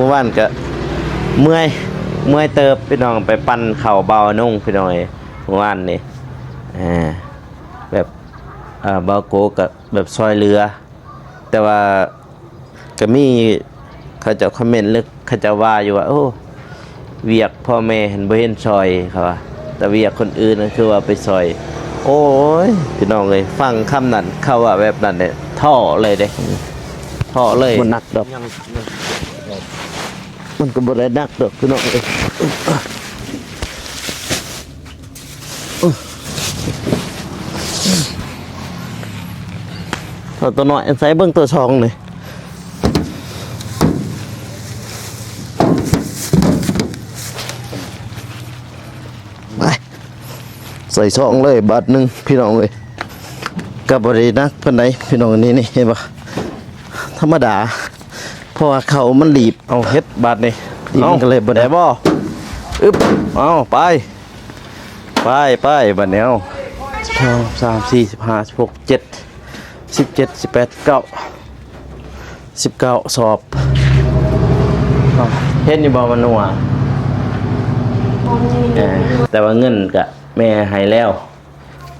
ມື້ວານກໍເມື່ອຍ ເມື່ອຍເຕີບພີ່ນ້ອງ ໄປປັ່ນເຂົ້າເບົານຸ່ງພີ່ນ້ອງເອີຍ ມື້ວານນີ້ ເອີ ແບບ ເອີ ເບົາໂກກໍແບບຊ່ອຍເຫຼືອ ແຕ່ວ່າກໍມີເຂົາເຈົ້າຄອມເມັນ ຫຼືເຂົາເຈົ້າວ່າຢູ່ວ່າ ໂອ້ ວຽກພໍ່ແມ່ຫັ້ນບໍ່ເຫັນຊ່ອຍ ເຂົາວ່າ ແຕ່ວຽກຄົນອື່ນນັ້ນຄືວ່າໄປຊ່ອຍ. ໂອ້ຍ ພີ່ນ້ອງເອີຍ ຟັງຄຳນັ້ນ ເຂົາວ່າແບບນັ້ນເດ້ ທໍ້ເລີຍເດ້ ທໍ້ເລີຍ ບໍ່ໜັກດອກ ມັນກໍບໍ່ໄດ້ໜັກດອກ ພີ່ນ້ອງເອີຍ. ເອົາຕົວນ້ອຍໃສ່ເບິ່ງ ຕົວສອງນີ້ ໄປ ໃສ່ສອງເລີຍບາດໜຶ່ງ ພີ່ນ້ອງເອີຍ ກໍບໍ່ໄດ້ໜັກປານໃດ ພີ່ນ້ອງ. ນີ້ ນີ້ ເຫັນບໍ່ ທຳມະດາ ເພາະວ່າເຂົ້າມັນລີບ. ເອົາ ເຮັດບາດນີ້ ລີບ ເອົາ ມັນກໍເລີຍບໍ່ໄດ້ ໄດ້ບໍ່? ອຶບ ເອົາ ໄປ ໄປ ໄປ ບາດນີ້ ເອົາ ສອງ ສາມ ສີ່ ຫ້າ ຫົກ ເຈັດ ສິບເຈັດ ສິບແປດ ເກົ້າ ສິບເກົ້າ ສອບ. ເຫັນຢູ່ບໍ່ວ່ານົວ? ເອີ ແຕ່ວ່າເງິນກະແມ່ໃຫ້ແລ້ວ.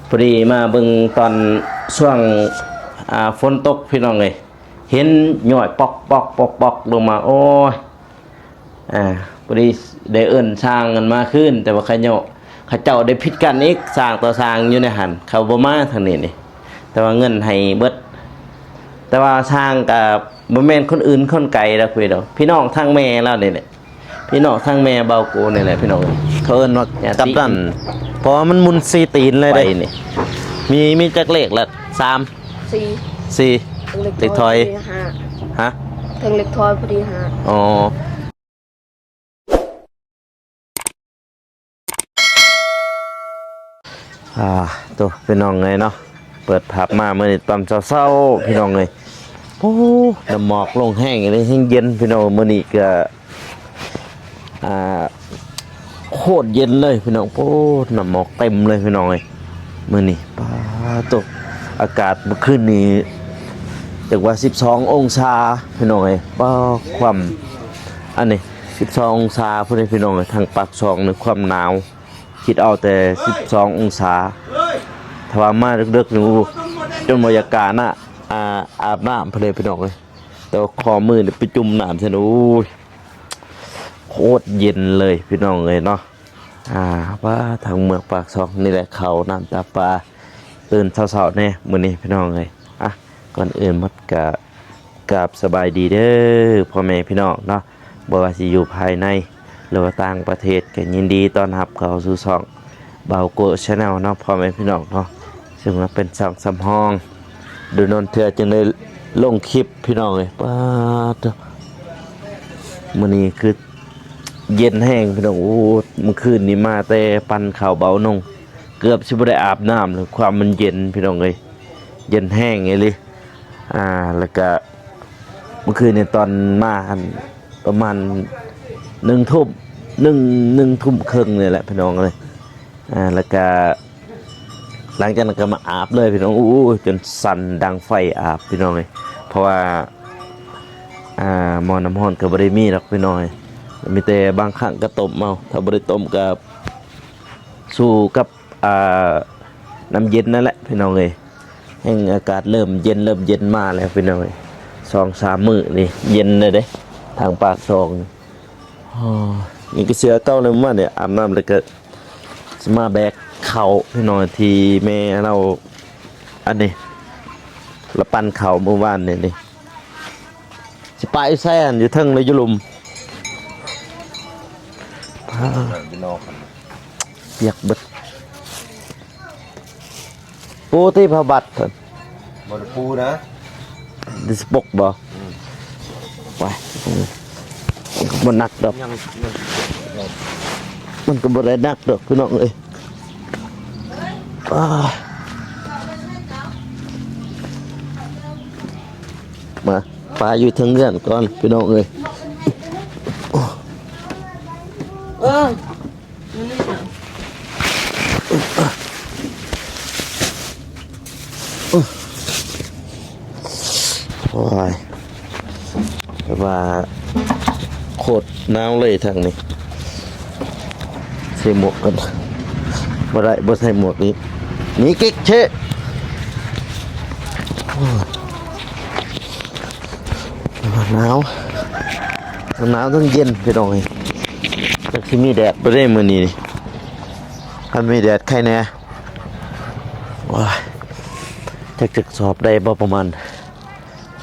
ພໍດີມາເບິ່ງຕອນຊ່ວງ ອ່າ ຝົນຕົກ ພີ່ນ້ອງເອີຍ ເຫັນຍ້ອຍປອກໆໆໆລົງມາ ໂອ້ຍ ອ່າ ພໍດີໄດ້ເອີ້ນຊ່າງກັນມາຄືນ ແຕ່ວ່າເຂົາເຈົ້າ ເຂົາເຈົ້າໄດ້ຜິດກັນອີກ ຊ່າງຕໍ່ຊ່າງຢູ່ໃນຫັ້ນ ເຂົາບໍ່ມາທາງນີ້ນີ້ ແຕ່ວ່າເງິນໃຫ້ເບິດ. ແຕ່ວ່າຊ່າງກໍບໍ່ແມ່ນຄົນອື່ນຄົນໄກດອກ ພີ່ນ້ອງ ພີ່ນ້ອງທາງແມ່ລາວນີ້ແຫຼະ ພີ່ນ້ອງທາງແມ່ເບົາໂກນີ້ແຫຼະ ພີ່ນ້ອງເອີຍ ເຂົາເອີ້ນວ່າກັບນັ້ນ ເພາະວ່າມັນໝຸ່ນສີ່ຕີນເລີຍເດ້. ໄປນີ້ ມີ ມີຈັກເລກລະ? ສາມ ສີ່ ສີ່ ເທິງເລກ ເລກຖອຍ ພໍດີຫ້າ ຮະ ເທິງເລກຖອຍພໍດີຫ້າ ອໍ ອ່າ ໂຕ ພີ່ນ້ອງເອີຍເນາະ ເປີດພາບມາມື້ນີ້ຕອນເຊົ້າໆ ພີ່ນ້ອງເອີຍ ໂອ້ ນ້ຳໝອກລົງແຮງອີ່ຫຼີ ແຮງເຢັນ ພີ່ນ້ອງ. ມື້ນີ້ກໍ ອ່າ ໂຄດເຢັນເລີຍພີ່ນ້ອງ ໂອ້ ນ້ຳໝອກເຕັມເລີຍພີ່ນ້ອງເອີຍ ມື້ນີ້ ປາໂຕ ອາກາດເມື່ອຄືນນີ້ ຈັກວ່າສິບສອງອົງສາພີ່ນ້ອງເອີຍ ປາ ຄວາມ ອັນນີ້ ສິບສອງອົງສາພຸ້ນເດ້ພີ່ນ້ອງເອີຍ ທາງປາກຊ່ອງນີ້ຄວາມໜາວ ຄິດເອົາແຕ່ສິບສອງອົງສາ ຖ້າວ່າມາເດິກໆນີ້ ໂອ້ ຈົນບໍ່ຢາກກ້ານະ ອາ ອາບນ້ຳພຸ້ນເດ້ພີ່ນ້ອງເອີຍ ແຕ່ວ່າຂໍ້ມືນີ້ໄປຈຸ່ມນ້ຳຊັ້ນ ໂອ້ຍ ໂຄດເຢັນເລີຍພີ່ນ້ອງເອີຍເນາະ. ອ່າ ວ່າທາງເມືອງປາກຊ່ອງນີ້ແຫຼະ ເຂົ້ານ້ຳຕາປາ ຕື່ນເຊົ້າໆແດ່ມື້ນີ້ພີ່ນ້ອງເອີຍ. ອ່ະ ກ່ອນອື່ນໝົດກະກາບສະບາຍດີເດີພໍ່ແມ່ພີ່ນ້ອງເນາະ ບໍ່ວ່າຊິຢູ່ພາຍໃນ ຫຼືວ່າຕ່າງປະເທດ ກໍຍິນດີຕ້ອນຮັບເຂົ້າສູ່ຊ່ອງ ບ່າວໂກະ Channel ເນາະ ພໍ່ແມ່ພີ່ນ້ອງເນາະ ຊຶ່ງວ່າເປັນຊ່ອງສຳຮອງ ໂດນໆເທື່ອຈຶ່ງໄດ້ລົງຄລິບພີ່ນ້ອງເອີຍ. ປາດໂທ້ ມື້ນີ້ຄືເຢັນແຮງພີ່ນ້ອງ ໂອ້ ມື້ຄືນນີ້ມາແຕ່ປັ່ນເຂົ້າເບົານຸ່ງ ເກືອບຊິບໍ່ໄດ້ອາບນ້ຳເລີຍ ຄວາມມັນເຢັນພີ່ນ້ອງເອີຍ ເຢັນແຮງອີ່ຫຼີ. ອ່າ ແລ້ວກະມື້ຄືນນີ້ຕອນມາຫັ້ນ ປະມານໜຶ່ງທຸ່ມ ໜຶ່ງ ໜຶ່ງທຸ່ມເຄິ່ງນີ້ແຫຼະພີ່ນ້ອງເອີຍ. ອ່າ ແລ້ວກະຫຼັງຈາກນັ້ນກໍມາອາບເລີຍພີ່ນ້ອງ ໂອ້ຍ ຈົນສັ່ນດັງໄຟອາບພີ່ນ້ອງເອີຍ ເພາະວ່າ ອ່າ ໝໍ້ນ້ຳຮ້ອນກໍບໍ່ໄດ້ມີດອກພີ່ນ້ອງເອີຍ ມີແຕ່ບາງຄັ້ງກໍຕົ້ມເອົາ ຖ້າບໍ່ໄດ້ຕົ້ມກໍສູ້ກັບ ອ່າ ນ້ຳເຢັນນັ້ນແຫຼະພີ່ນ້ອງເອີຍ. ແຮ່ງອາກາດເລີ່ມເຢັນ ເລີ່ມເຢັນມາແລ້ວພີ່ນ້ອງເອີຍ ສອງສາມມື້ນີ້ເຢັນແລ້ວເດ້ ທາງປາກຊ່ອງ. ໂອ້ ນີ້ກໍເສື້ອເກົ່າແລ້ວ ມານີ້ອາບນ້ຳແລ້ວກໍຊິມາແບກເຂົ້າພີ່ນ້ອງ ທີ່ແມ່ລາວ ອັນນີ້ ລາວປັ່ນເຂົ້າມື້ວານນີ້ ນີ້ ຊິປະຢູ່ໃສຫັ້ນ ຢູ່ເທິງຫຼືຢູ່ລຸ່ມ? ປຽກເບິດ ປູຕິພະບັດ ບໍ່ໄດ້ປູນະ ໄດ້ສະປົກບໍ່? ອືມ ໄປ ມັນກໍບໍ່ໜັກດອກ ຍັງ ຍັງ ມັນກໍບໍ່ໄດ້ໜັກດອກພີ່ນ້ອງເອີຍ. ອ້າ ມາ ປາຢູ່ເທິງເຮືອນກ່ອນພີ່ນ້ອງເອີຍ. ເອີ ໂອ້ຍ ແຕ່ວ່າ ດໜາວເລີຍທາງນີ້. ໃສ່ໝວກກ່ອນ. ບໍ່ໄດ້ ບໍ່ໃສ່ໝວກອີກ. ນີ້ ເກັກເຊະ. ໂອ້ຍ ໜາວ ທັງໜາວທັງເຢັນພີ່ນ້ອງເອີຍ. ຈັກຊິມີແດດບໍ່ເດ້ມື້ນີ້ນີ້. ຄັນມີແດດໄຄແດ່. ໂອ້ຍ ຈັກ ຈັກສອບໄດ້ບໍ່ ປະມານ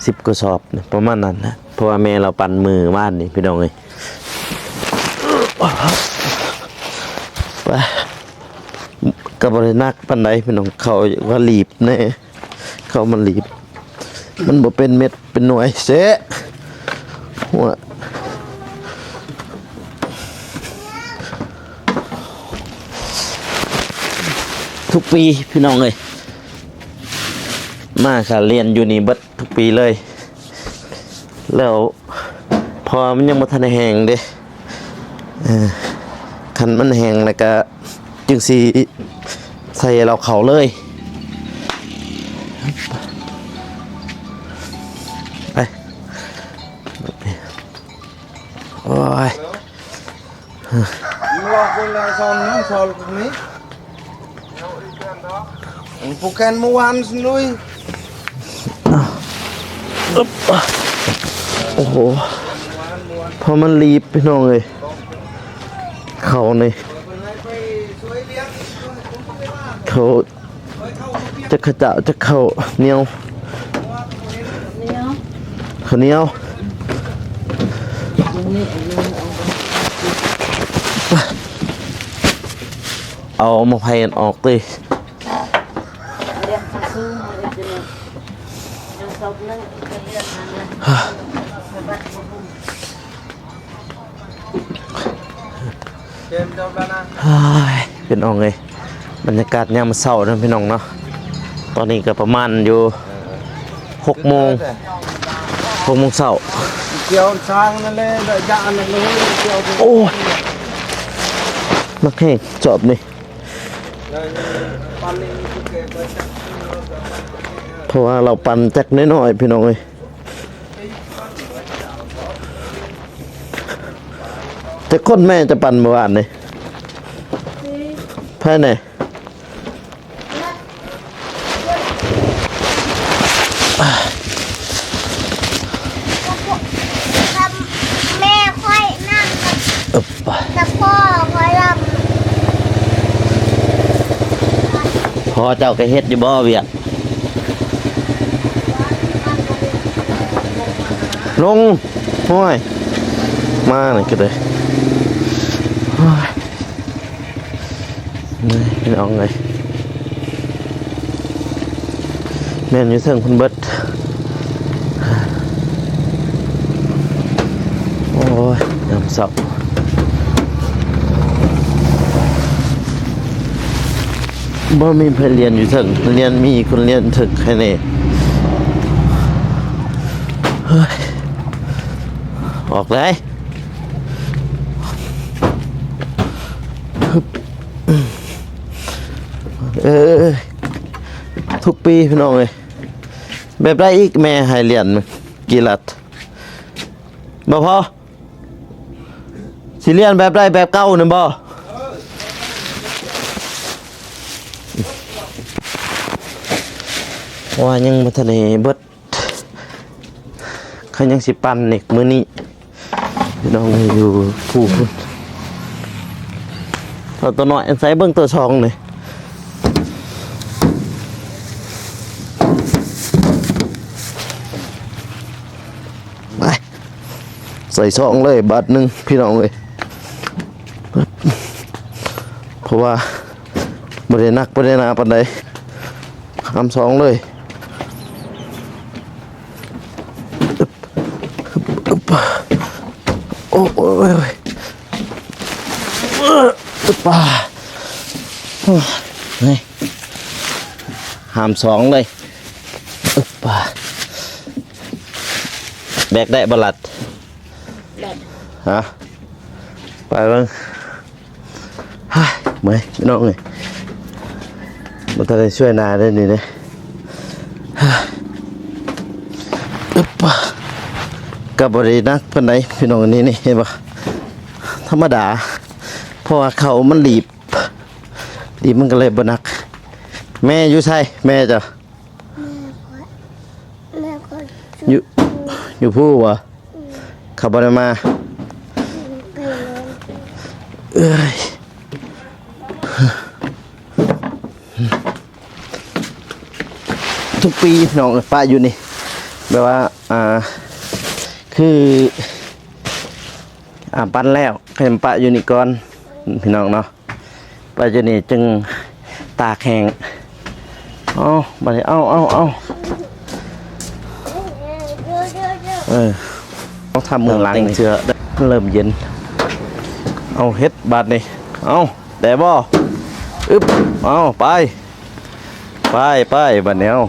ສິບກວ່າສອບ ປະມານນັ້ນນະ. ເພາະວ່າແມ່ລາວປັ່ນມື້ວານນີ້ພີ່ນ້ອງເອີຍ. ໄປ ກໍບໍ່ໄດ້ໜັກປານໃດພີ່ນ້ອງ. ເຂົ້າວ່າລີບແດ່ ເຂົ້າມັນລີບ ມັນບໍ່ເປັນເມັດເປັນໜ່ວຍເຊະ. ຫົວ ທຸກປີພີ່ນ້ອງເອີຍ ມາກະລຽນຢູ່ນີ້ເບິດທຸກປີເລີຍ. ແລ້ວ ເພາະວ່າມັນຍັງບໍ່ທັນໄດ້ແຫ້ງເດ້. ເອີ ຄັນມັນແຫ້ງແລ້ວກະຈຶ່ງຊິໃສ່ເຫຼົ້າເຂົ້າເລີຍ. ໄປ ໂອ້ຍ ມັນລອກເບິ່ງແລ້ວຊອນ ຊອນນີ້. ຜູ້ແກນເມື່ອວານນີ້. ໂອ້ໂຫ ເພາະມັນລີບພີ່ນ້ອງເອີຍ. ເຂົ້ານີ້ ເຂົ້າ ຈັກເຂົ້າເຈົ້າ ຈັກເຂົ້າໜຽວ ເຂົ້າໜຽວ. ເອົາໝາກໄຜ່ອອກຕິ. ເອີຍ ພີ່ນ້ອງເອີຍ ບັນຍາກາດຍາມເຊົ້າເນາະພີ່ນ້ອງເນາະ. ຕອນນີ້ກໍປະມານຢູ່ຫົກໂມງ ຫົກໂມງເຊົ້າ. ກ່ຽວຊ້າງນັ້ນແຫຼະ ໄດ້ຢາອັນນັ້ນເລີຍ ກ່ຽວ. ໂອ້ຍ ໜັກແຮງຈອບນີ້. ເພາະວ່າລາວປັ່ນຈັກໜ້ອຍໆ ພີ່ນ້ອງເອີຍ. ຈັກຄົນແມ່ຈະປັ່ນມື້ວານນີ້? ໃຜແນ່? ແມ່ຂ້ອຍນຳ ອຶບ ກັບພໍ່ຂ້ອຍນຳ. ພໍ່ເຈົ້າກໍເຮັດຢູ່ບໍ່ວຽກ? ລົງ ໂອ້ຍ ມານີ້ກໍໄດ້ ໂອ້ຍ ນີ້ພີ່ນ້ອງເອີຍ ແມ່ນຢູ່ເທິງພຸ້ນເບິດ. ໂອ້ຍ ຍາມເຊົ້າ ບໍ່ມີໃຜລຽນຢູ່ເທິງ ລຽນ ມີຄົນລຽນເທິງແຄ່ນີ້. ເຮີ້ຍ ອອກໄດ້ ເອີ ທຸກປີພີ່ນ້ອງເອີຍ. ແບບໃດອີກແມ່ໃຫ້ລຽນ ກີລັດ ບໍ່ພໍ? ຊິລຽນແບບໃດ ແບບເກົ່ານັ້ນບໍ່? ວ່າຍັງບໍ່ທັນໄດ້ເບິດ ເຂົາຍັງຊິປັ່ນອີກມື້ນີ້ ພີ່ນ້ອງເອີຍ ຢູ່ພູພຸ້ນ. ເອົາຕົວນ້ອຍໃສ່ເບິ່ງ ຕົວສອງນີ້ ໄປ ໃສ່ສອງເລີຍບາດໜຶ່ງ ພີ່ນ້ອງເອີຍ ເພາະວ່າບໍ່ໄດ້ໜັກ ບໍ່ໄດ້ໜາປານໃດ ຫາມສອງເລີຍ. ອຶບ ອຶບ ອຶບ ໂອ້ຍ ອຶບ ປາ ນີ້ ຫາມສອງເລີຍ ອຶບ ປາ ແບກໄດ້ບໍ່ລັດ? ໄດ້ ຮະ ໄປເບິ່ງ. ເມື່ອຍ ພີ່ນ້ອງເອີຍ ບໍ່ທັນໄດ້ຊ່ວຍນາເດ້ນີ້ເດ້. ອຶບ ກໍບໍ່ໄດ້ໜັກປານໃດພີ່ນ້ອງ. ນີ້ ນີ້ເຫັນບໍ່? ທຳມະດາ ເພາະວ່າເຂົ້າມັນລີບ ລີບມັນກໍເລີຍບໍ່ໜັກ. ແມ່ຢູ່ໃສ? ແມ່ເຈົ້າ? ແມ່ຂ້ອຍ ແມ່ຂ້ອຍ ຢູ່ ຢູ່ພູບໍ່? ອືມ ເຂົາບໍ່ໄດ້ມາ. ອືມ ໄປແລ້ວ ເອີຍ ທຸກປີນ້ອງປະຢູ່ນີ້ ແບບວ່າ ອ່າ ຄື ອ່າ ປັ່ນແລ້ວ ໃຫ້ປະຢູ່ນີ້ກ່ອນພີ່ນ້ອງເນາະ. ປະຢູ່ນີ້ຈຶ່ງຕາກແຫ້ງ. ເອົາ ບາດນີ້ ເອົາ ເອົາ ເອົາ ເອີ ເອົາ ທຳມືຫຼັງນີ້ ເລີ່ມເຢັນ. ເອົາ ເຮັດບາດນີ້ ເອົາ ໄດ້ບໍ່? ອຶບ ເອົາ ໄປ ໄປ ໄປ ບາດນີ້ ເອົາ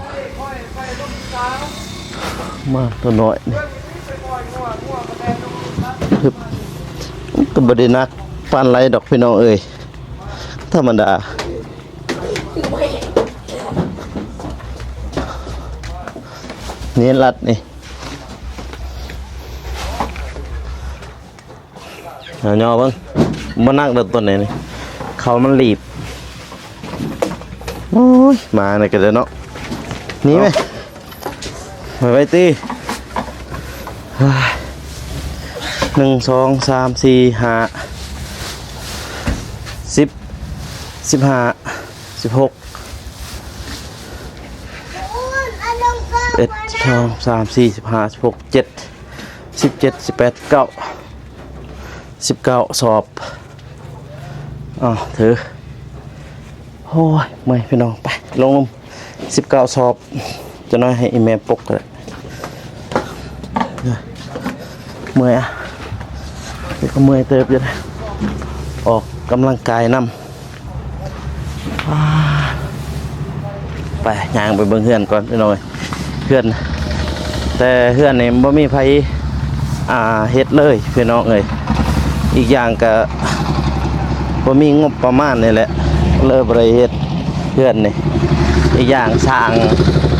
ມາຕົວນ້ອຍນີ້ ຮຶບ ກໍບໍ່ໄດ້ໜັກປານໃດດອກພີ່ນ້ອງເອີຍ ທຳມະດາ. ນີ້ລັດນີ້ ເອົາຍໍເບິ່ງ ບໍ່ໜັກດອກຕົວນີ້ ເຂົ້າມັນລີບ. ໂອ້ຍ ມານີ້ກໍໄດ້ເນາະ ນີ້ແມະ ໄວ້ໆຕິ ໜຶ່ງ ສອງ ສາມ ສີ່ ຫ້າ ສິບ ສິບຫ້າ ສິບຫົກ ເອັດ ສອງ ສາມ ສີ່ ສິບຫ້າ ສິບຫົກ ເຈັດ ສິບເຈັດ ສິບແປດ ເກົ້າ ສິບເກົ້າ ສອບ. ເອົາ ຖື ໂອ້ຍ ເມື່ອຍພີ່ນ້ອງ ໄປລົງ ສິບເກົ້າ ສອບ. ຈັກໜ້ອຍໃຫ້ອີ່ແມ່ປົກກໍໄດ້ ເມື່ອຍອະ ນີ້ກໍເມື່ອຍເຕີບຢູ່ເດ້ ອອກກຳລັງກາຍນຳ. ອ່າ ໄປ ຍ່າງໄປເບິ່ງເຮືອນກ່ອນພີ່ນ້ອງເອີຍ ເຮືອນ ແຕ່ເຮືອນນີ້ບໍ່ມີໃຜ ອ່າ ເຮັດເລີຍພີ່ນ້ອງເອີຍ. ອີກຢ່າງກະບໍ່ມີງົບປະມານນີ້ແຫຼະ ເລີຍບໍ່ໄດ້ເຮັດເຮືອນນີ້. ອີກຢ່າງຊ່າງ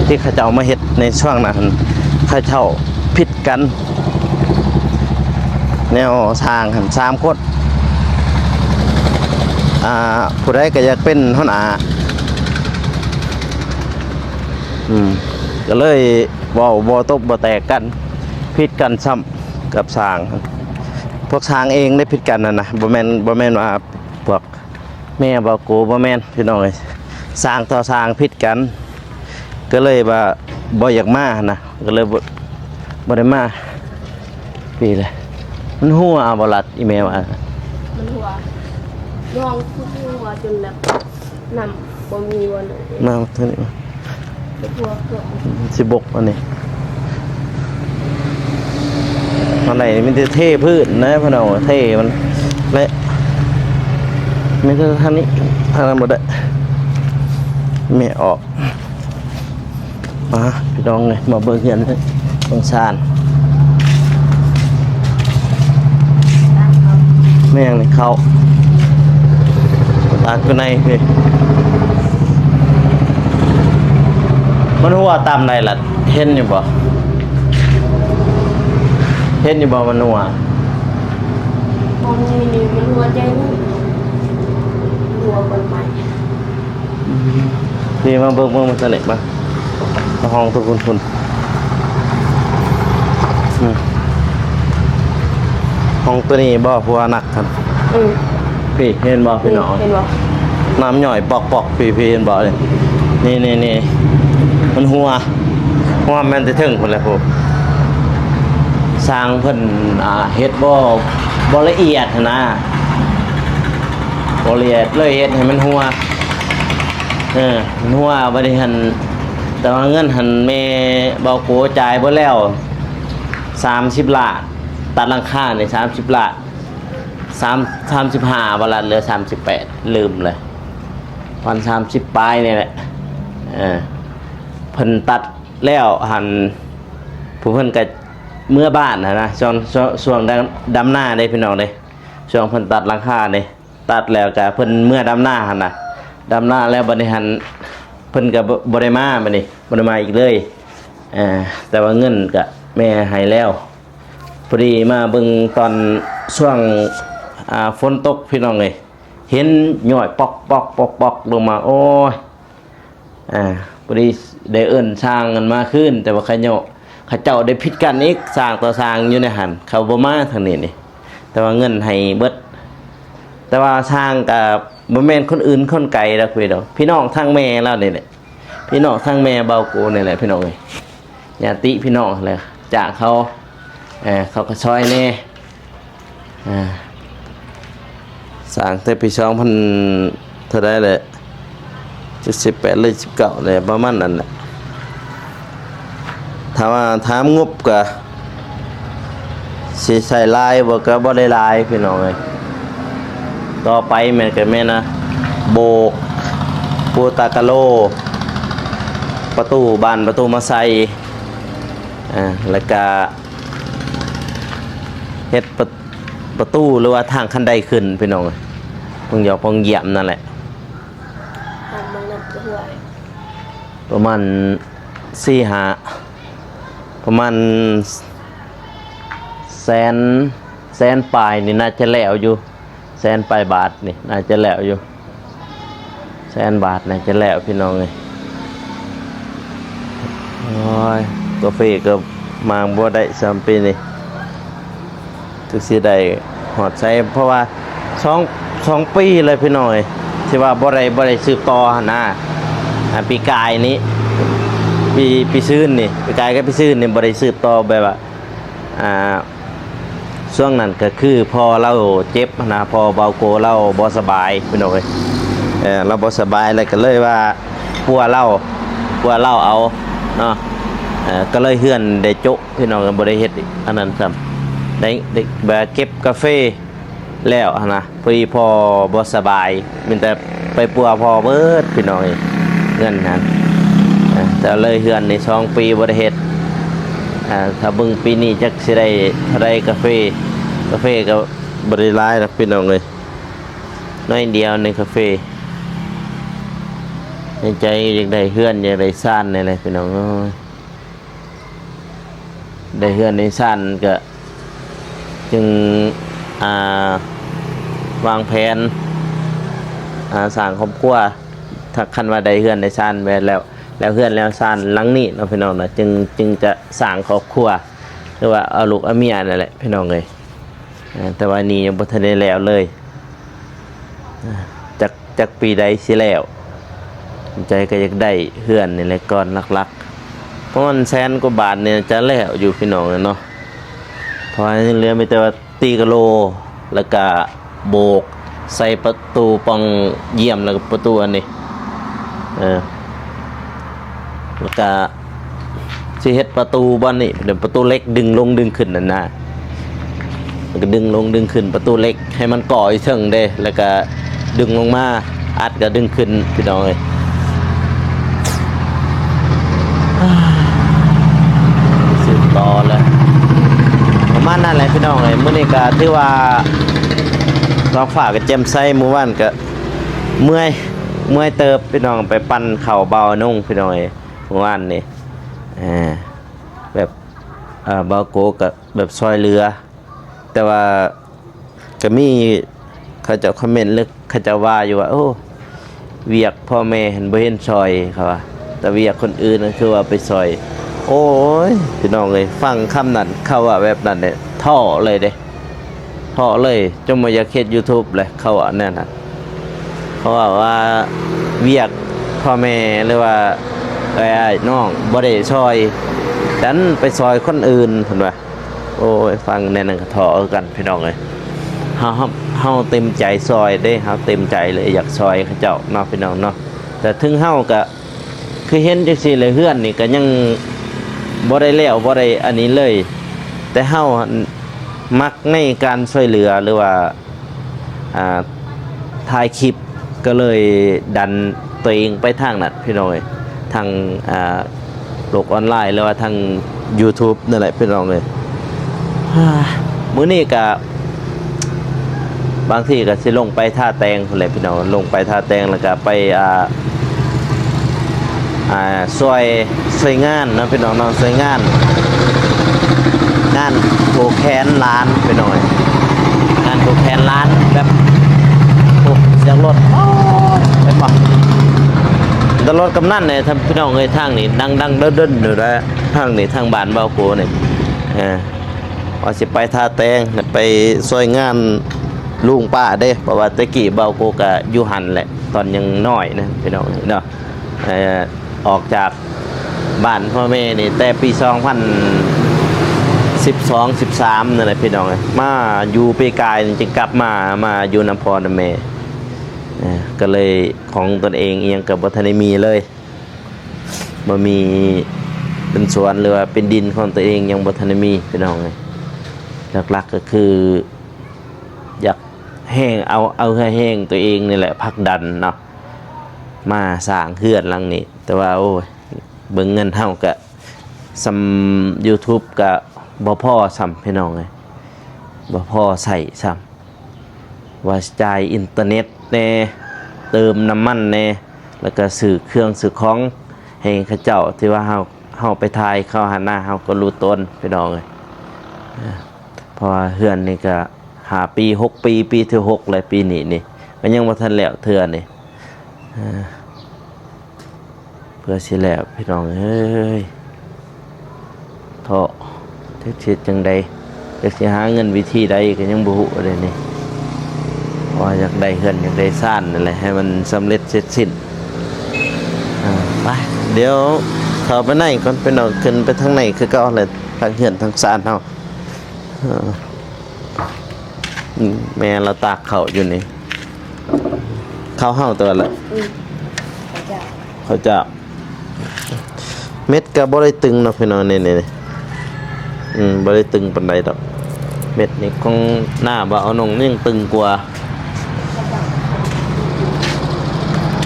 ທີ່ເຂົາເຈົ້າມາເຮັດໃນຊ່ວງນັ້ນ ເຂົາເຈົ້າຜິດກັນ ແນວຊ່າງຫັ້ນ ສາມຄົນ ອ່າ ຜູ້ໃດກໍຢາກເປັນຫົວໜ້າ ອືມ ກໍເລີຍເວົ້າບໍ່ຕົກບໍ່ແຕກກັນ ຜິດກັນຊ້ຳກັບຊ່າງ. ພວກຊ່າງເອງໄດ້ຜິດກັນຫັ້ນນະ ບໍ່ແມ່ນ ບໍ່ແມ່ນວ່າພວກແມ່ບ່າວໂກ ບໍ່ແມ່ນພີ່ນ້ອງເອີຍ. ຊ່າງຕໍ່ຊ່າງຜິດກັນ ກໍເລີຍວ່າບໍ່ຢາກມາຫັ້ນນະ ກໍເລີຍບໍ່ ບໍ່ໄດ້ມາປີແລ້ວ. ມັນຮົ່ວເອົາບໍ່ລັດ ອີແມ່ວ່າ ມັນຮົ່ວ ນ້ອງຄືຮົ່ວຈົນແບບ ນ້ຳບໍ່ມີບ່ອນ ມາເທື່ອນີ້ມາ ເຮັດຫົວເກືອບ ມັນຊິບົກອັນນີ້ ອັນໃດມີແຕ່ເທພື້ນນະ ເພິ່ນເອົາເທມັນ ແລະ ມີແຕ່ທາງນີ້ ທາງນັ້ນບໍ່ໄດ້ ແມ່ອອກ. ມາພີ່ນ້ອງເອີຍ ມາເບິ່ງເຮືອນເບິ່ງຊານ ແມ່ນເຂົ້າ ຕາກຢູ່ໃນພີ້ ມັນຮົ່ວຕາມໃດລະ ເຫັນຢູ່ບໍ່? ເຫັນຢູ່ບໍ່ມັນຮົ່ວ? ບໍ່ມີນີ້ ມັນຮົ່ວແຈ້ງ ຮົ່ວເປີດໃໝ່. ອືມ ນີ້ມາເບິ່ງ ເບິ່ງ ເບິ່ງທາງນີ້ມາ ຫ້ອງໂຕພຸ້ນ ພຸ້ນ ອືມ ຫ້ອງໂຕນີ້ບໍ່ ເພາະວ່າໜັກຫັ້ນ ອືມ ພີ້ ເຫັນບໍ່ພີ່ນ້ອງ? ເຫັນບໍ່? ນ້ຳຍ້ອຍປອກໆ ພີ້ ພີ້ ເຫັນບໍ່? ນີ້ ນີ້ ນີ້ ມັນຮົ່ວ ຮົ່ວແມ່ນແຕ່ເທິງພຸ້ນແຫຼະ ຜູ້ຊ່າງເພິ່ນ ອ່າ ເຮັດບໍ່ ບໍ່ລະອຽດຫັ້ນນະ. ບໍ່ລະອຽດເລີຍ ເຮັດໃຫ້ມັນຮົ່ວ ເອີ ມັນຮົ່ວ ບັດນີ້ຫັ້ນ ແຕ່ວ່າເງິນຫັ້ນແມ່ບ່າວໂກຈ່າຍເບິດແລ້ວ ສາມສິບລ້ານ ຕັດຫຼັງຄານີ້ ສາມສິບລ້ານ ສາມ ສາມສິບຫ້າບໍ່ລະ ເຫຼືອສາມສິບແປດ ລືມເລີຍ ປະມານສາມສິບປາຍນີ້ແຫຼະ ເອີ ເພິ່ນຕັດແລ້ວຫັ້ນ ຜູ້ເພິ່ນກໍເມືອບ້ານຫັ້ນນະ ຊ່ວງ ຊ່ວງ ຊ່ວງດຳ ດຳນາເດ້ ພີ່ນ້ອງເດ້ ຊ່ວງເພິ່ນຕັດຫຼັງຄາເດ້ ຕັດແລ້ວກະເພິ່ນເມືອດຳນາຫັ້ນນະ ດຳນາແລ້ວບັດນີ້ຫັ້ນ ເພິ່ນກະບໍ່ ບໍ່ໄດ້ມາ ບັດນີ້ບໍ່ໄດ້ມາອີກເລີຍ ເອີ ແຕ່ວ່າເງິນກະແມ່ໃຫ້ແລ້ວ ພໍດີມາເບິ່ງຕອນຊ່ວງ ອ່າ ຝົນຕົກພີ່ນ້ອງເອີຍ ເຫັນຍ້ອຍປອກໆໆໆລົງມາ ໂອ້ຍ ອ່າ ພໍດີໄດ້ເອີ້ນຊ່າງກັນມາຄືນ ແຕ່ວ່າເຂົາເຈົ້າ ເຂົາເຈົ້າໄດ້ຜິດກັນອີກ ຊ່າງຕໍ່ຊ່າງຢູ່ໃນຫັ້ນ ເຂົາບໍ່ມາທາງນີ້ນີ້ ແຕ່ວ່າເງິນໃຫ້ເບິດ ແຕ່ວ່າຊ່າງກະບໍ່ແມ່ນຄົນອື່ນຄົນໄກດອກ ພີ່ນ້ອງ ພີ່ນ້ອງທາງແມ່ລາວນີ້ແຫຼະ ພີ່ນ້ອງທາງແມ່ເບົາໂກນີ້ແຫຼະ ພີ່ນ້ອງເອີຍ ຍາດຕິພີ່ນ້ອງຫັ້ນແຫຼະ ຈ້າງເຂົາ ເອີ ເຂົາກໍຊ່ອຍແດ່ ອ່າ ສ້າງແຕ່ປີສອງພັນເທົ່າໃດແຫຼະ ເຈັດສິບແປດ ຫຼື ສິບເກົ້າ ແຫຼະ ປະມານນັ້ນແຫຼະ ຖ້າວ່າຖາມງົບກະຊິໃຊ້ຫຼາຍບໍ່ ກະບໍ່ໄດ້ຫຼາຍພີ່ນ້ອງເອີຍ ຕໍ່ໄປແມ່ນກະແມ່ນ ອ່າ ໂບກ ປູຕາກະໂລ ປະຕູບານ ປະຕູມາໃສ່ ອ່າ ແລ້ວກະ ເຮັດປະ ປະຕູ ຫຼືວ່າທາງຄັນໄດຂຶ້ນພີ່ນ້ອງເອີຍ ເພິ່ງຢອກເພິ່ງຢ້ຽມນັ້ນແຫຼະ ທາງມັນນຳກະຫ້ວຍ ປະມານສີ່ຫ້າ ປະມານແສນ ແສນປາຍນີ້ໜ້າຈະແລ້ວຢູ່ ແສນປາຍບາດນີ້ໜ້າຈະແລ້ວຢູ່ ແສນບາດໜ້າຈະແລ້ວພີ່ນ້ອງເອີຍ ໂອ້ຍ ກາເຟກໍມາບໍ່ໄດ້ຊ້ຳປີນີ້ ຈັກຊິໄດ້ຮອດໃສ ເພາະວ່າສອງ ສອງປີແລ້ວພີ່ນ້ອງເອີຍ ທີ່ວ່າບໍ່ໄດ້ ບໍ່ໄດ້ສືບຕໍ່ຫັ້ນນະ ອ່າ ປີກາຍນີ້ ປີ ປີຊືນນີ້ ປີກາຍກັບປີຊືນນີ້ບໍ່ໄດ້ສືບຕໍ່ ແບບວ່າ ອ່າ ຊ່ວງນັ້ນກໍຄືພໍ່ລາວເຈັບຫັ້ນນະ ພໍ່ເບົາໂກລາວບໍ່ສະບາຍພີ່ນ້ອງເອີຍ ເອີ ລາວບໍ່ສະບາຍ ແລ້ວກໍເລີຍວ່າປົວລາວ ປົວລາວເອົາເນາະ ເອີ ກໍເລີຍເຮືອນໄດ້ໂຈະພີ່ນ້ອງ ບໍ່ໄດ້ເຮັດອັນນັ້ນຊ້ຳ ໄດ້ ໄດ້ແບບເກັບກາເຟແລ້ວຫັ້ນນະ ພໍດີພໍ່ບໍ່ສະບາຍ ມີແຕ່ໄປປົວພໍ່ເບິດພີ່ນ້ອງເອີຍ ເງິນຫັ້ນ ເອີ ແຕ່ເລີຍເຮືອນນີ້ສອງປີບໍ່ໄດ້ເຮັດ ອ່າ ຖ້າເບິ່ງປີນີ້ຈັກຊິໄດ້ເທົ່າໃດກາເຟ ກາເຟກໍບໍ່ໄດ້ຫຼາຍດອກພີ່ນ້ອງເອີຍ ໜ້ອຍດຽວໃນກາເຟ ໃນໃຈຢາກໄດ້ເຮືອນ ຢາກໄດ້ຊານນີ້ແຫຼະພີ່ນ້ອງເອີຍ ໄດ້ເຮືອນໄດ້ຊານກໍຈຶ່ງ ອ່າ ວາງແຜນ ອ່າ ສ້າງຄອບຄົວ ຖ້າຄັນວ່າໄດ້ເຮືອນໄດ້ຊານແມ່ນແລ້ວ ແລ້ວເຮືອນແລ້ວຊານຫຼັງນີ້ເນາະພີ່ນ້ອງເນາະ ຈຶ່ງ ຈຶ່ງຈະສ້າງຄອບຄົວ ຫຼືວ່າເອົາລູກເອົາເມຍນັ້ນແຫຼະພີ່ນ້ອງເອີຍ ເອີ ແຕ່ວ່ານີ້ຍັງບໍ່ທັນໄດ້ແລ້ວເລີຍ ຈັກ ຈັກປີໃດຊິແລ້ວ ໃຈກໍຢາກໄດ້ເຮືອນນີ້ແຫຼະກ່ອນຫຼັກໆ ປະມານແສນກວ່າບາດນີ້ຈະແລ້ວຢູ່ພີ່ນ້ອງເນາະ ເພາະວ່າຍັງເຫຼືອມີແຕ່ວ່າຕີກະໂລ ແລ້ວກະໂບກໃສ່ປະຕູປ່ອງຢ້ຽມ ແລ້ວກະປະຕູອັນນີ້ ເອີ ແລ້ວກະ ຊິເຮັດປະຕູບ່ອນນີ້ ເປັນປະຕູເຫຼັກດຶງລົງດຶງຂຶ້ນນັ້ນນະ ແລ້ວກໍດຶງລົງດຶງຂຶ້ນ ປະຕູເຫຼັກໃຫ້ມັນກໍ່ຢູ່ເທິງເດ້ ແລ້ວກໍດຶງລົງມາ ອັດກໍດຶງຂຶ້ນ ພີ່ນ້ອງເອີຍ ສືບຕໍ່ແລ້ວ ປະມານນັ້ນແຫຼະພີ່ນ້ອງເອີຍ ມື້ນີ້ກໍຖືວ່າທ້ອງຟ້າກໍແຈ່ມໃສ ມື້ວານກໍເມື່ອຍ ເມື່ອຍເຕີບພີ່ນ້ອງ ໄປປັ່ນເຂົ້າບ່າວນົງພີ່ນ້ອງເອີຍ ມື້ວານນີ້ ເອີ ແບບ ເອີ ບ່າວໂກະກໍແບບຊ່ອຍເຫຼືອ ແຕ່ວ່າກໍມີເຂົາເຈົ້າຄອມເມັນ ຫຼື ເຂົາເຈົ້າວ່າຢູ່ວ່າ ໂອ້ ວຽກພໍ່ແມ່ຫັ້ນບໍ່ເຫັນຊ່ອຍ ເຂົາວ່າ ແຕ່ວຽກຄົນອື່ນນັ້ນຄືວ່າໄປຊ່ອຍ ໂອ້ຍ ພີ່ນ້ອງເອີຍ ຟັງຄຳນັ້ນ ເຂົາວ່າແບບນັ້ນແຫຼະ ທໍ້ເລີຍເດ້ ເພາະເລີຍ ຈົນບໍ່ຢາກເຮັດຢູທູບແຫຼະ ເຂົາວ່າແນວນັ້ນ ເພາະວ່າ ວ່າວຽກພໍ່ແມ່ ຫຼືວ່າເອື້ອຍອ້າຍນ້ອງບໍ່ໄດ້ຊ່ອຍ ດັນໄປຊ່ອຍຄົນອື່ນ ເພິ່ນວ່າ ໂອ້ຍ ຟັງແນວນັ້ນກໍທໍ້ຄືກັນ ພີ່ນ້ອງເອີຍ ເຮົາ ເຮົາ ເຮົາເຕັມໃຈຊ່ອຍເດ້ ເຮົາເຕັມໃຈເລີຍ ຢາກຊ່ອຍເຂົາເຈົ້າເນາະ ພີ່ນ້ອງເນາະ ແຕ່ເຖິງເຮົາກໍ ຄືເຫັນຈັ່ງຊີ້ແຫຼະ ເຮືອນນີ້ກໍຍັງບໍ່ໄດ້ແລ້ວ ບໍ່ໄດ້ອັນນີ້ເລີຍ ແຕ່ເຮົາຫັ້ນມັກໃນການຊ່ວຍເຫຼືອ ຫຼືວ່າ ອ່າ ຖ່າຍຄລິບ ກໍເລີຍດັນຕົວເອງໄປທາງນັ້ນ ພີ່ນ້ອງເອີຍ ທາງ ອ່າ ໂລກອອນລາຍ ຫຼືວ່າທາງຢູທູບນັ້ນແຫຼະ ພີ່ນ້ອງເອີຍ ມື້ນີ້ກໍ ບາງທີກໍຊິລົງໄປທ່າແຕງພຸ້ນແຫຼະພີ່ນ້ອງ ລົງໄປທ່າແຕງ ແລ້ວກໍໄປ ອ່າ ອ່າ ຊ່ວຍ ຊ່ວຍງານເນາະພີ່ນ້ອງເນາະ ຊ່ວຍງານ ງານ ຜູກແຂນຫຼານໄປໜ້ອຍ ງານຜູກແຂນຫຼານແບບ ໂອ້ ສຽງລົດ ໂອ້ ເຫັນບໍ່? ແຕ່ລົດກຳນັນນີ້ ທ່ານພີ່ນ້ອງເອີຍ ທາງນີ້ດັງໆ ເດີ່ນໆ ຢູ່ໄດ໋ ທາງນີ້ ທາງບ້ານບ່າວໂກນີ້ ເອີ ວ່າຊິໄປທ່າແຕງ ໄປຊ່ວຍງານລຸງປ້າເດ້ ເພາະວ່າແຕ່ກີ້ບ່າວໂກກະຢູ່ຫັ້ນແຫຼະ ຕອນຍັງນ້ອຍນະ ພີ່ນ້ອງເນາະ ເອີ ອອກຈາກບ້ານພໍ່ແມ່ນີ້ແຕ່ປີສອງພັນສິບສອງ ສິບສາມນັ້ນແຫຼະພີ່ນ້ອງເອີຍ ມາຢູ່ປີກາຍນີ້ຈຶ່ງກັບມາ ມາຢູ່ນຳພໍ່ນຳແມ່ ເອີ ກໍເລີຍຂອງຕົນເອງອີ່ຫຍັງກໍບໍ່ທັນໄດ້ມີເລີຍ ບໍ່ມີເປັນສວນ ຫຼືວ່າເປັນດິນຂອງຕົວເອງຍັງບໍ່ທັນໄດ້ມີພີ່ນ້ອງເອີຍ ຫຼັກໆກໍຄື ຢາກແຮງ ເອົາ ເອົາເຫື່ອແຮງຕົວເອງນີ້ແຫຼະ ຜັກດັນເນາະ ມາສ້າງເຮືອນຫຼັງນີ້ ແຕ່ວ່າ ໂອ້ຍ ເບິ່ງເງິນເຮົາກະສ່ຳ YouTube ກະບໍ່ພໍສ່ຳ ພີ່ນ້ອງເອີຍ ບໍ່ພໍໃຊ້ສ່ຳ ວ່າຈ່າຍອິນເຕີເນັດແດ່ ເຕີມນ້ຳມັນແດ່ ແລ້ວກະຊື້ເຄື່ອງຊື້ຂອງໃຫ້ເຂົາເຈົ້າ ທີ່ວ່າເຮົາ ເຮົາໄປຖ່າຍເຂົາຫັ້ນນະ ເຮົາກໍຮູ້ຕົນ ພີ່ນ້ອງເອີຍ ເພາະວ່າເຮືອນນີ້ກະຫ້າປີ ຫົກປີ ປີທີຫົກແລ້ວ ປີນີ້ນີ້ ກໍຍັງບໍ່ທັນແລ້ວເທື່ອນີ້ ເພື່ອຊິແລ້ວ ພີ່ນ້ອງເອີຍ ເທາະ ຈັກຊິເຮັດຈັ່ງໃດ ຈັກຊິຫາເງິນວິທີໃດກໍຍັງບໍ່ຮູ້ເດ້ນີ້ ເພາະວ່າຢາກໄດ້ເຮືອນ ຢາກໄດ້ຊານນັ້ນແຫຼະ ໃຫ້ມັນສຳເລັດເສັດສິ້ນ ເອີ ໄປ ດຽວເຂົ້າໄປໃນກ່ອນ ພີ່ນ້ອງ ຂຶ້ນໄປທາງໃນຄືເກົ່າແຫຼະ ທາງເຮືອນທາງຊານເຮົາ ເອີ ແມ່ລາວຕາກເຂົ້າຢູ່ນີ້ ເຂົ້າເຮົາຕົວະລະ ອືມ ເຂົ້າເຈົ້າ ເມັດກໍບໍ່ໄດ້ຕຶງເນາະ ພີ່ນ້ອງ ນີ້ໆ ອືມ ບໍ່ໄດ້ຕຶງປານໃດດອກ ເມັດນີ້ຂອງໜ້າບ່າວນົງຍັງຕຶງກວ່າ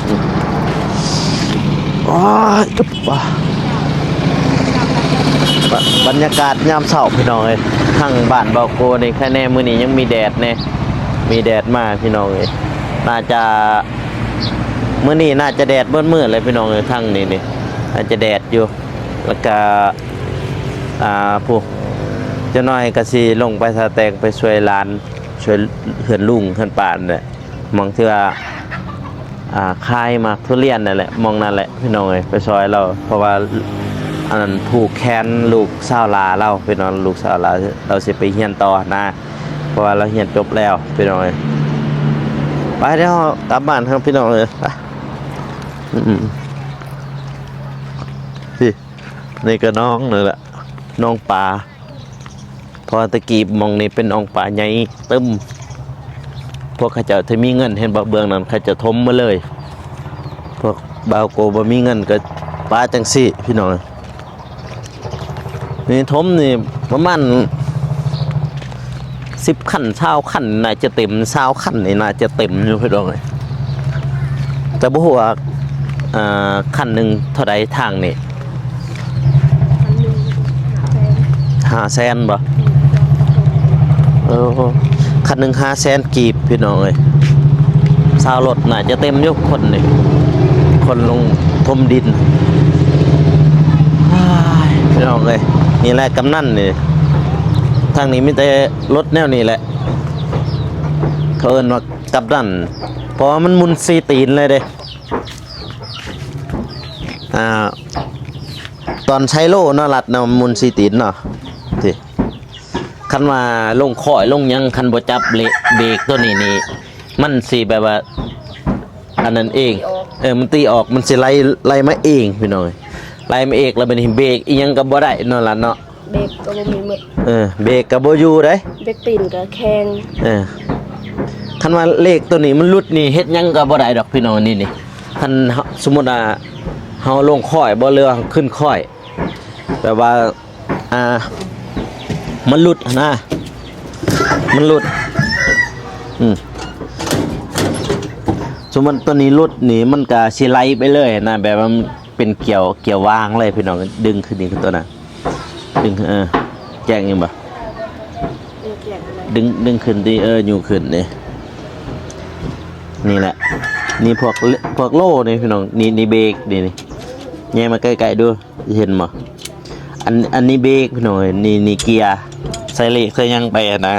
ອືມ ໂອ້ຍ ບ- ບັນຍາກາດຍາມເຊົ້າ ພີ່ນ້ອງເອີຍ ທາງບ້ານບ່າວໂກນີ້ ໃຄແນ່ມື້ນີ້ຍັງມີແດດແນ່ ມີແດດມາ ພີ່ນ້ອງເອີຍ ໜ້າຈະ ມື້ນີ້ໜ້າຈະແດດເບິດມື້ແຫຼະ ພີ່ນ້ອງເອີຍ ທາງນີ້ນີ້ ໜ້າຈະແດດຢູ່ ແລ້ວກະ ອ່າ ຜູ້ ຈັກໜ້ອຍກໍຊິລົງໄປທ່າແຕງ ໄປຊ່ວຍຫຼານ ຊ່ວຍເຮືອນລຸງເຮືອນປ້ານັ້ນແຫຼະ ໝ່ອງທີ່ວ່າ ອ່າ ຂາຍໝາກທຸລຽນນັ້ນແຫຼະ ໝ່ອງນັ້ນແຫຼະ ພີ່ນ້ອງເອີຍ ໄປຊ່ອຍລາວ ເພາະວ່າ ອັນນັ້ນ ຜູກແຂນລູກສາວຫຼ້າລາວ ພີ່ນ້ອງ ລູກສາວຫຼ້າລາວຊິໄປຮຽນຕໍ່ນະ ເພາະວ່າລາວຮຽນຈົບແລ້ວ ພີ່ນ້ອງເອີຍ ໄປ ດຽວເຮົາກັບບ້ານເຮົາ ພີ່ນ້ອງເອີຍ ໄປ ອືມ ນີ້ກໍໜອງນັ້ນແຫຼະ ໜອງປາ ເພາະວ່າແຕ່ກີ້ໝ່ອງນີ້ເປັນໜອງປາໃຫຍ່ຕຶ້ມ ພວກເຂົາເຈົ້າທີ່ມີເງິນ ເຫັນບໍ່ ເບື້ອງນັ້ນເຂົາເຈົ້າຖົມໝົດເລີຍ ພວກບ່າວໂກບໍ່ມີເງິນກໍປາຈັ່ງຊີ້ ພີ່ນ້ອງ ນີ້ຖົມນີ້ປະມານສິບຄັນ ຊາວຄັນ ໜ້າຈະເຕັມ ຊາວຄັນນີ້ໜ້າຈະເຕັມຢູ່ ພີ່ນ້ອງເອີຍ ແຕ່ບໍ່ຮູ້ວ່າ ອ່າ ຄັນໜຶ່ງເທົ່າໃດທາງນີ້? ຄັນໜຶ່ງຫ້າແສນ ຫ້າແສນບໍ່? ເອີ ຄັນໜຶ່ງຫ້າແສນກີບ ພີ່ນ້ອງເອີຍ ຊາວລົດໜ້າຈະເຕັມຢູ່ ຄົນນີ້ ຄົນລົງຖົມດິນ ອ້າຍ ພີ່ນ້ອງເອີຍ ນີ້ແຫຼະກຳນັນນີ້ ທາງນີ້ມີແຕ່ລົດແນວນີ້ແຫຼະ ເຂົາເອີ້ນວ່າ ກັບນັ້ນ ເພາະວ່າມັນໝຸນສີ່ຕີນເລີຍເດ້ ອ່າ ຕອນໄຊໂລເນາະ ລັດເນາະ ໝຸນສີ່ຕີນເນາະ ທີ່ ຄັນວ່າລົງຄ້ອຍລົງຫຍັງ ຄັນບໍ່ຈັບເລ- ເບຣກຕົວນີ້ນີ້ ມັນຊິແບບວ່າ ອັນນັ້ນເອງ ເອີ ມັນຕີອອກ ມັນຊິໄຫຼ ໄຫຼມາເອງ ພີ່ນ້ອງເອີຍ ໄຫຼມາເອງ ແລ້ວບັດນີ້ເບຣກອີ່ຫຍັງກໍບໍ່ໄດ້ເນາະ ລັດເນາະ. ເບຣກກໍບໍ່ມີໝົດ ເອີ ເບຣກກໍບໍ່ຢູ່ເດ້ ເບຣກຕີນກໍແຂງ ເອີ ຄັນວ່າເລກຕົວນີ້ມັນຫຼຸດນີ້ ເຮັດຫຍັງກໍບໍ່ໄດ້ດອກພີ່ນ້ອງ ນີ້ ນີ້ ຄັນສົມມຸດວ່າເຮົາລົງຄ້ອຍບໍ່ ຫຼືວ່າເຮົາຂຶ້ນຄ້ອຍ ແບບວ່າ ອ່າ ມັນຫຼຸດຫັ້ນນະ ມັນຫຼຸດ ອືມ ສົມມຸດຕົວນີ້ຫຼຸດນີ້ ມັນກໍຊິໄຫຼໄປເລີຍນະ ແບບວ່າມັນເປັນກຽວ ກຽວວາງເລີຍພີ່ນ້ອງ ດຶງຂຶ້ນນີ້ຄືຕົວນັ້ນ ດຶງ ເອີ ແຈ້ງຢູ່ບໍ່? ເອີ ແຈ້ງຢູ່ ດຶງ ດຶງຂຶ້ນຕິ ເອີ ຍູ້ຂຶ້ນນີ້ ນີ້ແຫຼະ ນີ້ພວກ ພວກໂລ່ນີ້ພີ່ນ້ອງ ນີ້ ນີ້ເບຣກ ນີ້ ນີ້ ແຍງມາໃກ້ໆດູ ເຫັນບໍ່? ອັນ ອັນນີ້ເບຣກພີ່ນ້ອງ ນີ້ ນີ້ເກຍ ໃສ່ເລກໃສ່ຫຍັງໄປຫັ້ນນະ.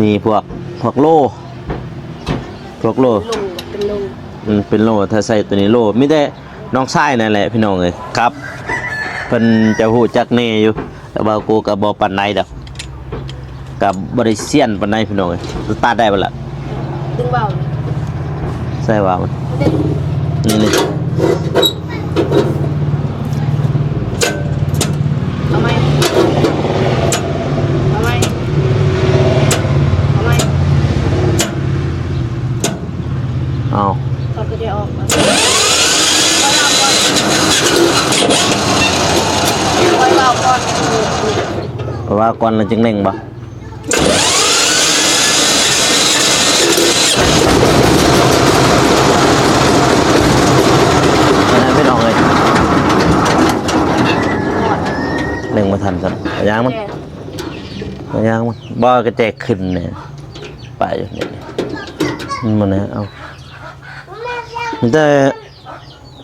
ມີພວກ ພວກໂລ ພວກໂລ ໂລ ເປັນໂລ ອືມ ເປັນໂລ. ຖ້າໃສ່ໂຕນີ້ໂລ ມີແຕ່ນ້ອງຊາຍນັ້ນແຫຼະພີ່ນ້ອງເອີຍ ຄັບ ເພິ່ນຈະຮູ້ຈັກແດ່ຢູ່ ແຕ່ວ່າກູກໍບໍ່ປານໃດດອກ ກໍບໍ່ໄດ້ຊຽນປານໃດພີ່ນ້ອງເອີຍ. ສະຕາດໄດ້ບໍ່ລະ? ດຶງວາວ ໃສ່ວາວມັນ ນີ້ ນີ້ ເອົາໃໝ່ ເອົາໃໝ່ ເອົາໃໝ່ ເອົາ ເຂົາກໍຈະອອກມາ ໄວ້ເວົ້າກ່ອນ ໄປເວົ້າກ່ອນແລ້ວຈຶ່ງເລັ່ງບໍ່? ອັນນັ້ນເປັນອອກເລີຍ ເລັ່ງບໍ່ທັນຊ້ຳ ເອົາຢາງມັນ ເອົາຢາງມັນ ບໍ່ກະແຈກຂຶ້ນນີ້ ໄປຢູ່ນີ້ ມັນບໍ່ແນ່ ເອົາ ມີແຕ່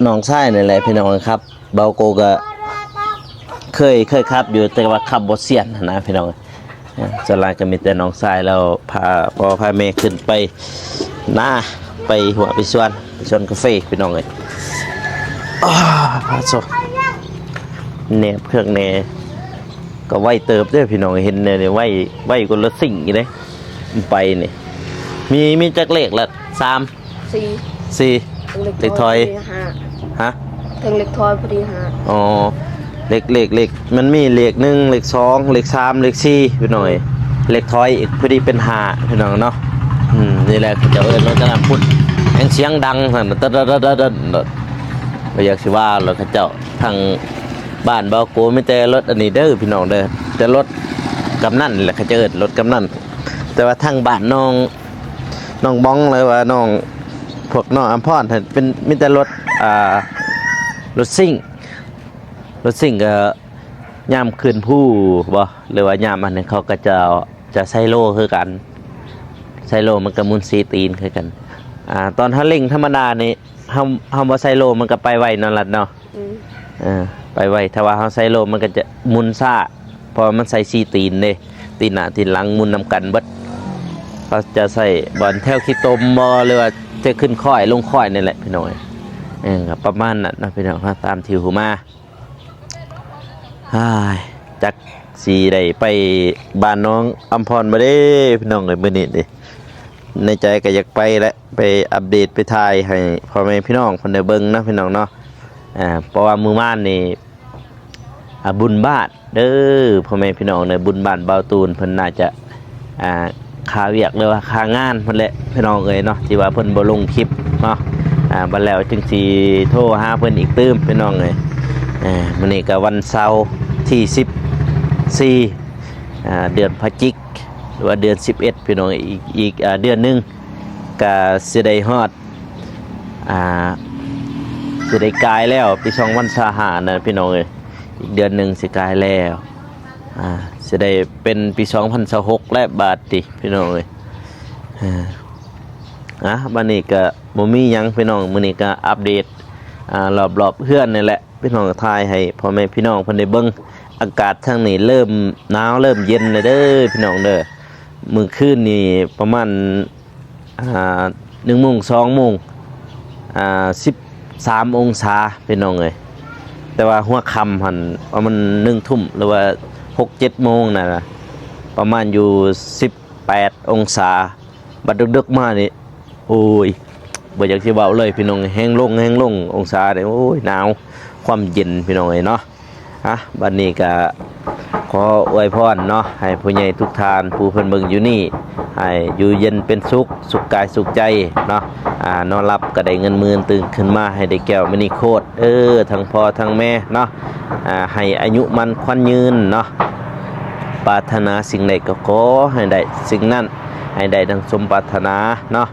ນ້ອງຊາຍນີ້ແຫຼະພີ່ນ້ອງຄັບ. ເບົາໂກກໍເຄີຍ ເຄີຍຂັບຢູ່ ແຕ່ວ່າຂັບບໍ່ຊຽນຫັ້ນນະພີ່ນ້ອງ. ສ່ວນຫຼາຍກໍມີແຕ່ນ້ອງຊາຍລາວພາພໍ່ພາແມ່ຂຶ້ນໄປນາ ໄປຫົວໄປສວນ ໄປສວນກາເຟພີ່ນ້ອງເອີຍ. ອ້າ ໂຊ ແນບເຄື່ອງແນ່ ກໍໄວເຕີບເດີພີ່ນ້ອງ. ເຫັນແນວນີ້ໄວ ໄວກວ່າລົດຊິງອີກເດ້ ໄປນີ້. ມີ ມີຈັກເລກລະ? ສາມ ສີ່ ສີ່ ເທິງເລກ ເລກຖອຍ ພໍດີຫ້າ ຮະ? ເທິງເລກຖອຍພໍດີຫ້າ. ອໍ ເລກ ເລກ ເລກ ມັນມີເລກໜຶ່ງ ເລກສອງ ເລກສາມ ເລກສີ່ພີ່ນ້ອງເອີຍ. ເລກຖອຍອີກພໍດີເປັນຫ້າພີ່ນ້ອງເນາະ. ອືມ ນີ້ແຫຼະເຂົາເຈົ້າເອີ້ນວ່າຕະຫຼາດພຸດ ແຮງສຽງດັງຊັ້ນ ຕະດະດະດະດະ. ບໍ່ຢາກຊິວ່າແລ້ວ ເຂົາເຈົ້າທາງບ້ານເບົາໂກມີແຕ່ລົດອັນນີ້ເດີພີ່ນ້ອງເດີ ແຕ່ລົດກຳນັນແຫຼະ ເຂົາເຈົ້າເອີ້ນລົດກຳນັນ. ແຕ່ວ່າທາງບ້ານນ້ອງ ນ້ອງບອງ ຫຼືວ່ານ້ອງ ພວກນ້ອງອຳພອນຫັ້ນເປັນ ມີແຕ່ລົດ ອ່າ ລົດຊິງ ລົດຊິງກໍຍາມຂຶ້ນພູບໍ ຫຼືວ່າຍາມອັນນັ້ນ ເຂົາກໍຈະ ຈະໃສ່ໂລຄືກັນ ໃສ່ໂລມັນກໍໝຸນສີ່ຕີນຄືກັນ. ອ່າ ຕອນເຮົາເລັ່ງທຳມະດານີ້ ເຮົາ ເຮົາບໍ່ໃສ່ໂລມັນກໍໄປໄວເນາະລັດເນາະ. ອືມ ເອີ ໄປໄວ ຖ້າວ່າເຮົາໃສ່ໂລມັນກໍຈະໝຸນຊ້າ ເພາະວ່າມັນໃສ່ສີ່ຕີນເດ້ ຕີນໜ້າຕີນຫຼັງໝຸນນຳກັນເບິດ. ເຂົາຈະໃສ່ບ່ອນແຖວຂີ້ຕົມບໍ ຫຼືວ່າຈະຂຶ້ນຄ້ອຍລົງຄ້ອຍນີ້ແຫຼະພີ່ນ້ອງເອີຍ. ເອີ ກໍປະມານນັ້ນເນາະພີ່ນ້ອງເນາະ ຕາມທີ່ຮູ້ມາ. ອ້າຍ ຈັກຊິໄດ້ໄປບ້ານນ້ອງອຳພອນບໍ່ເດ້ພີ່ນ້ອງເອີຍ ມື້ນີ້ເດ້ ໃນໃຈກໍຢາກໄປແຫຼະ ໄປອັບເດດ ໄປຖ່າຍໃຫ້ພໍ່ແມ່ພີ່ນ້ອງເພິ່ນໄດ້ເບິ່ງເນາະພີ່ນ້ອງເນາະ. ອ່າ ເພາະວ່າມື້ວານນີ້ ອ່າ ບຸນບ້ານເດີ ພໍ່ແມ່ພີ່ນ້ອງເດີ ບຸນບ້ານບ່າວຕູນ ເພິ່ນໜ້າຈະ ອ່າ ຄາວຽກ ຫຼືວ່າຄາງານເພິ່ນແຫຼະພີ່ນ້ອງເອີຍເນາະ ທີ່ວ່າເພິ່ນບໍ່ລົງຄລິບເນາະ. ອ່າ ບັດແລ້ວຈຶ່ງຊິໂທຫາເພິ່ນອີກຕື່ມພີ່ນ້ອງເອີຍ. ມື້ນີ້ກໍວັນເສົາທີສິບສີ່ ອ່າ ເດືອນພະຈິກ ຫຼືວ່າເດືອນສິບເອັດພີ່ນ້ອງເອີຍ ອີກ ອີກ ອ່າ ເດືອນໜຶ່ງ ກະຊິໄດ້ຮອດ ອ່າ ຊິໄດ້ກາຍແລ້ວ ປີສອງພັນຊາວຫ້ານະພີ່ນ້ອງເອີຍ. ອີກເດືອນໜຶ່ງຊິກາຍແລ້ວ ອ່າ ຊິໄດ້ເປັນປີສອງພັນຊາວຫົກແລ້ວບາດນີ້ພີ່ນ້ອງເອີຍ. ອ່າ ອ່າ ບາດນີ້ກະບໍ່ມີຫຍັງພີ່ນ້ອງ ມື້ນີ້ກະອັບເດດ ອ່າ ລອບໆເຮືອນນີ້ແຫຼະ ພີ່ນ້ອງ ຖ່າຍໃຫ້ພໍ່ແມ່ພີ່ນ້ອງເພິ່ນໄດ້ເບິ່ງ. ອາກາດທາງນີ້ເລີ່ມໜາວເລີ່ມເຢັນແລ້ວເດີພີ່ນ້ອງເດີ. ມື້ຄືນນີ້ປະມານ ອ່າ ໜຶ່ງໂມງ ສອງໂມງ ອ່າ ສິບສາມອົງສາພີ່ນ້ອງເອີຍ. ແຕ່ວ່າຫົວຄ່ຳຫັ້ນປະມານໜຶ່ງທຸ່ມ ຫຼືວ່າຫົກເຈັດໂມງນັ້ນນະ ປະມານຢູ່ສິບແປດອົງສາ. ບັດເດິກໆມານີ້ ໂອ້ຍ ບໍ່ຢາກຊິເວົ້າເລີຍພີ່ນ້ອງ ແຮງລົງ ແຮງລົງອົງສາເດ້. ໂອ້ຍ ໜາວ ຄວາມເຢັນພີ່ນ້ອງເອີຍເນາະ. ອ່ະ ບັດນີ້ກະຂໍອວຍພອນເນາະ ໃຫ້ຜູ້ໃຫຍ່ທຸກທ່ານ ຜູ້ເພິ່ນເບິ່ງຢູ່ນີ້ ໃຫ້ຢູ່ເຢັນເປັນສຸກ ສຸກກາຍສຸກໃຈເນາະ. ອ່າ ນອນຫຼັບກໍໄດ້ເງິນໝື່ນ ຕື່ນຂຶ້ນມາໃຫ້ໄດ້ແກ້ວມະນີໂຄດເດີ ທັງພໍ່ທັງແມ່ເນາະ. ອ່າ ໃຫ້ອາຍຸໝັ້ນຂວັນຍືນເນາະ ປາດຖະໜາສິ່ງໃດກໍຂໍໃຫ້ໄດ້ສິ່ງນັ້ນ ໃຫ້ໄດ້ດັ່ງສົມປາດຖະໜາເນາະ.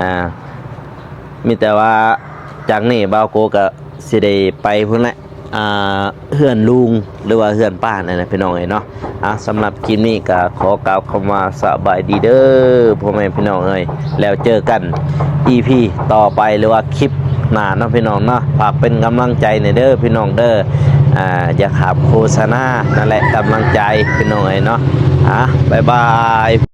ອ່າ ມີແຕ່ວ່າຈາກນີ້ບ່າວໂກກໍຊິໄດ້ໄປພຸ້ນແຫຼະ ອ່າ ເຮືອນລຸງ ຫຼືວ່າເຮືອນປ້ານັ້ນນະພີ່ນ້ອງເອີຍເນາະ. ອ່າ ສຳລັບຄລິບນີ້ກໍຂໍກ່າວຄຳວ່າສະບາຍດີເດີພໍ່ແມ່ພີ່ນ້ອງເອີຍ ແລ້ວເຈີກັນອີພີຕໍ່ໄປ ຫຼືວ່າຄລິບໜ້າເນາະພີ່ນ້ອງເນາະ. ຝາກເປັນກຳລັງໃຈແດ່ເດີພີ່ນ້ອງເດີ. ອ່າ ຢາກຮັບໂຄສະນາ ນັ້ນແຫຼະ ກຳລັງໃຈ ພີ່ນ້ອງເອີຍເນາະ. ອ່າ ບາຍບາຍ.